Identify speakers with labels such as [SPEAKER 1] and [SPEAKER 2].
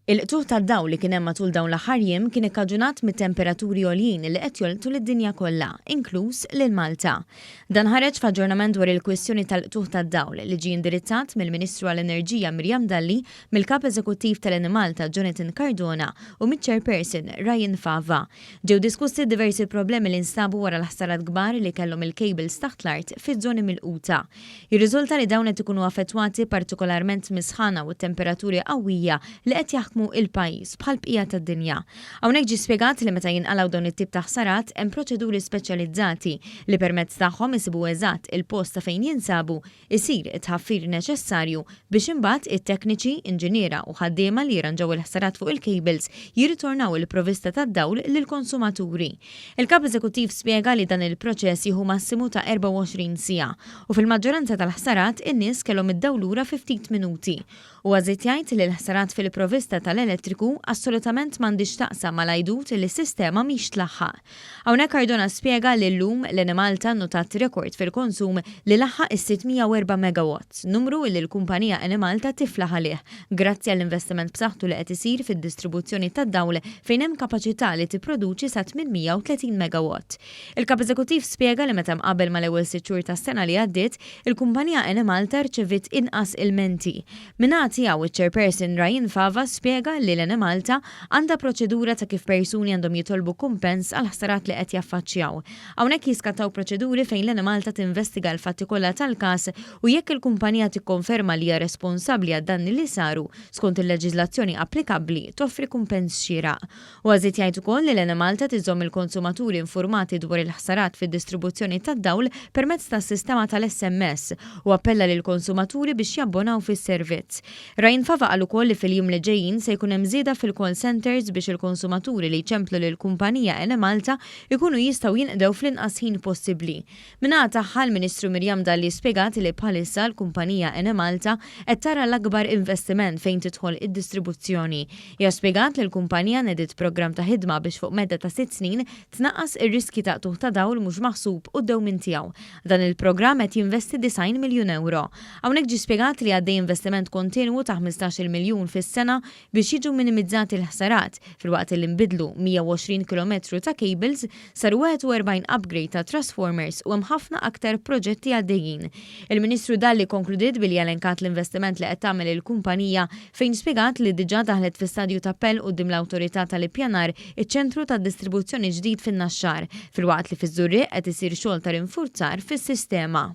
[SPEAKER 1] Il-qtugħ tad-dawl li kien hemm matul dawn l-aħħar jiem kien ikkaġunat mit-temperaturi għoljin li qed jolqtu lid-dinja kollha, inkluż lil Malta. Dan ħareġ f'aġġornament dwar il-kwistjoni tal-qtugħ tad-dawl li ġie indirizzat mill-Ministru għall-Enerġija Miriam Dalli, mill-Kap Eżekuttiv tal-Enemalta Jonathan Cardona u miċ-Chairperson Ryan Fava. Ġew diskussi diversi problemi li nstabu wara l-ħsarat kbar li kellhom il-cables taħt l-art fiż-żoni milquta. Jirriżulta li dawn qed ikunu affettwati partikolarment mis-sħana u t-temperaturi qawwija li qed jaħkmu il-pajjiż bħall-bqija tad-dinja. Hawnhekk ġie spjegat li meta jinqalgħu dawn it-tip ta' ħsarat hemm proċeduri speċjalizzati li permezz tagħhom isibu eżatt il-post ta' fejn jinsabu isir it-tħaffir neċessarju biex imbagħad it-tekniċi, inġiniera u ħaddiema li jirranġaw il-ħsarat fuq il-cables jirritornaw il-provvista tad-dawl lill-konsumaturi. Il-Kap Eżekuttiv spjega li dan il-proċess jieħu massimu ta' 24 siegħa u fil-maġġoranza tal-ħsarat in-nies kellhom id-dawl lura fi ftit minuti. Huwa żied jgħid li l-ħsarat fil-provvista tal-elettriku assolutament m'għandhiex x'taqsam mal-għajdut li s-sistema mhix tlaħħaq. Hawnhekk Cardona spjega li llum l-Enemalta nnotat rekord fil-konsum li laħħaq is-604 megawatts, numru illi l-kumpanija Enemalta tiflaħ għalih grazzi għall-investiment b'saħħtu li qed isir fid-distribuzzjoni tad-dawl fejn hemm kapaċità li tipproduċi sa 830 megawatt. Il-Kap Eżekuttiv spjega li meta mqabbel mal-ewwel sitt xhur tas-sena li għaddiet, il-kumpanija Enemalta rċeviet inqas ilmenti. Min-naħa tiegħu, iċ-Chairperson Ryan Fava spjega li l-Enemalta għandha proċedura ta' kif persuni għandhom jitolbu kumpens għall-ħsarat li qed jaffaċċjaw. Hawnhekk jiskattaw proċeduri fejn l-Enemalta tinvestiga l-fatti kollha tal-każ u jekk il-kumpanija tikkonferma li hija responsabbli għad-danni li saru, skont il-leġiżlazzjoni applikabbli, toffri kumpens xieraq. Huwa żied jgħid ukoll li l-Enemalta tiżomm il-konsumaturi infurmati dwar il-ħsarat fid-distribuzzjoni tad-dawl permezz tas-sistema tal-SMS u appella lill-konsumaturi biex jabbonaw fis-servizz. Ryan Fava qal ukoll li fil-jiem li ġejjin se jkun hemm żieda fil-call centres biex il-konsumaturi li jċemplu lill-kumpanija Enemalta jkunu jistgħu jinqdew fl-inqas ħin possibbli. Min-naħa tagħha, l-Ministru Miriam Dalli spjegat li bħalissa l-kumpanija Enemalta qed tara l-akbar investiment fejn tidħol id-distribuzzjoni. Hija spjegat li l-kumpanija nediet programm ta' ħidma biex fuq medda ta' sitt snin tnaqqas ir-riskji ta' qtugħ ta' dawl mhux maħsub u d-dewmien tiegħu. Dan il-programm qed jinvesti 90 miljun ewro. Hawnhekk ġie spjegat li għaddej investiment kontinwu ta' 15-il miljun fis-sena biex jiġu minimizzati l-ħsarat, filwaqt li nbidlu 120 kilometru ta' cables, saru 41 upgrade ta' trasformers u hemm ħafna aktar proġetti għaddejjin. Il-Ministru Dalli kkonkludiet billi elenkat l-investiment li qed tagħmel il-kumpanija fejn spjegat li diġà daħlet fi stadju ta' appell quddiem l-Awtorità tal-Ippjanar iċ-ċentru ta' distribuzzjoni ġdid fin-Naxxar, filwaqt li fiż-Żurrieq qed isir xogħol ta' rinfurzar fis-sistema.